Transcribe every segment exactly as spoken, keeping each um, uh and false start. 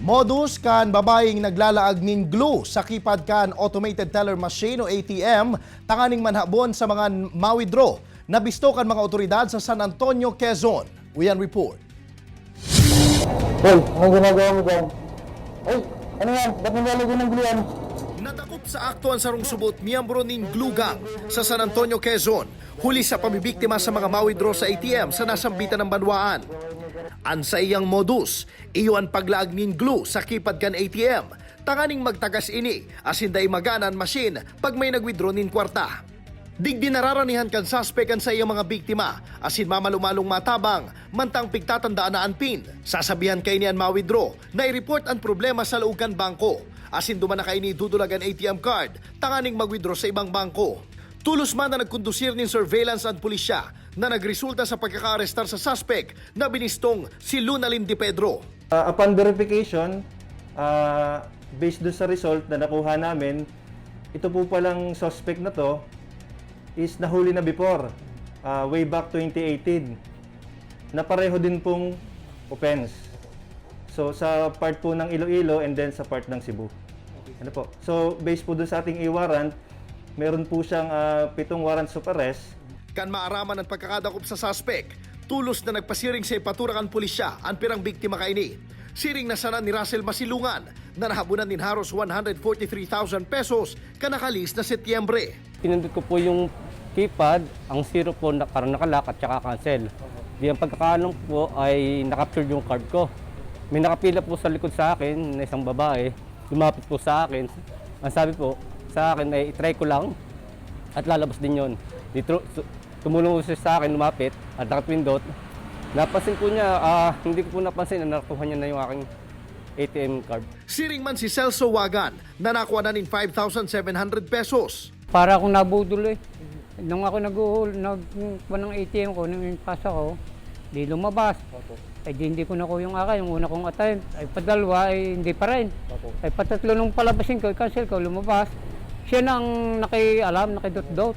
Modus kan babayeng naglalaag nin glue sa keypad kan automated teller machine o A T M tanganing manhabon sa mga ma-withdraw, nabisto kan mga otoridad sa San Antonio, Quezon. Uyan report. Hoy, anong ginagawa mo dyan? Ay, ano yan? Ba't nilalagay ng glue yan? Nadakop sa akto an sarong subot miyembro nin Glue Gang sa San Antonio, Quezon, huli sa pamibiktima sa mga ma-withdraw sa A T M sa nasambitan ng banwaan. An saiyang modus, iyo an paglaag nin glue sa keypad kan A T M, tanganing magtagas ini asin dai magana an machine pag may nag-withdraw nin kwarta. Digdi nararanihan kan suspek an saiyang mga biktima asin mamalumalong matabang mantang pigtatandaan na an PIN. Sasabihan kaini an ma-withdraw na i-report an problema sa laog kan bangko asin duman na kaini idudulag an A T M card tanganing mag-withdraw sa ibang bangko. Tulos man na nagkondusir nin surveillance an pulisya na nagresulta sa pagkakaarestar sa suspek na binistong si Lunalyn De Pedro. Uh, upon verification, uh, based doon sa result na nakuha namin, ito po palang suspect na to is nahuli na before, uh, way back twenty eighteen, na pareho din pong offense. So sa part po ng Iloilo and then sa part ng Cebu. Ano po? So based po doon sa ating e-warrant, meron po siyang uh, pitong warrants of arrest. Kan maaraman an pagkakadakop sa suspek, tulos na nagpasiring sa ipatura kan pulisya an pirang biktima kaini. Siring na sana ni Russell Masilungan na nahabunan nin haros one hundred forty-three thousand pesos kan nakalihis na Setyembre. Pinindot ko po yung keypad, ang zero po na, parang nakalak at saka cancel. Di ang pagkakaano po ay nakaptured yung card ko. May nakapila po sa likod sa akin na isang babae, lumapit po sa akin. Ang sabi po sa akin ay i-try ko lang at lalabas din yon. Di tru- su- tumulong po siya sa akin, lumapit at nakapindot. Napansin po niya, ah, hindi ko po napansin na nakuha niya na yung aking A T M card. Siring man si Celso Wagan na nakuha na nin five thousand seven hundred pesos. Para akong nabudol eh. Nung ako naghuhul, nag, ng A T M ko, nung impasa ko, di lumabas. Ay di hindi ko nakuha yung akin, yung una kong attempt. Ay padalwa, ay hindi pa rin. Ay patatlo nung palabasin ko, i-cancel ko, lumabas. Siya na ang nakialam, nakidot-dot.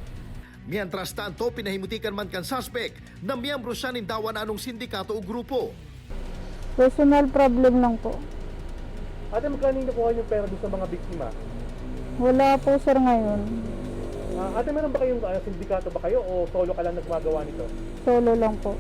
Mientras tanto, pinahimutikan man kan suspek na miyembro siya nin dawa na anong sindikato o grupo. Personal problem lang po. Ate, magkano yung nakuha yung pera doon sa mga biktima? Wala po sir ngayon. Ah, ate, meron ba kayong ah, sindikato ba kayo o solo ka lang nagmagawa nito? Solo lang po.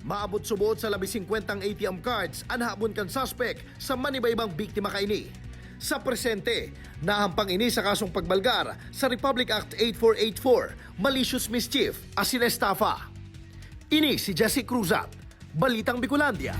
Maabot subod sa labi singkwentang A T M cards an habon kan suspek sa manibaybang biktima kaini. Sa presente, nahampang ini sa kasong pagbalgar sa Republic Act eight four eight four, malicious mischief asin estafa. Ini si Jesse Cruzat, Balitang Bicolandia.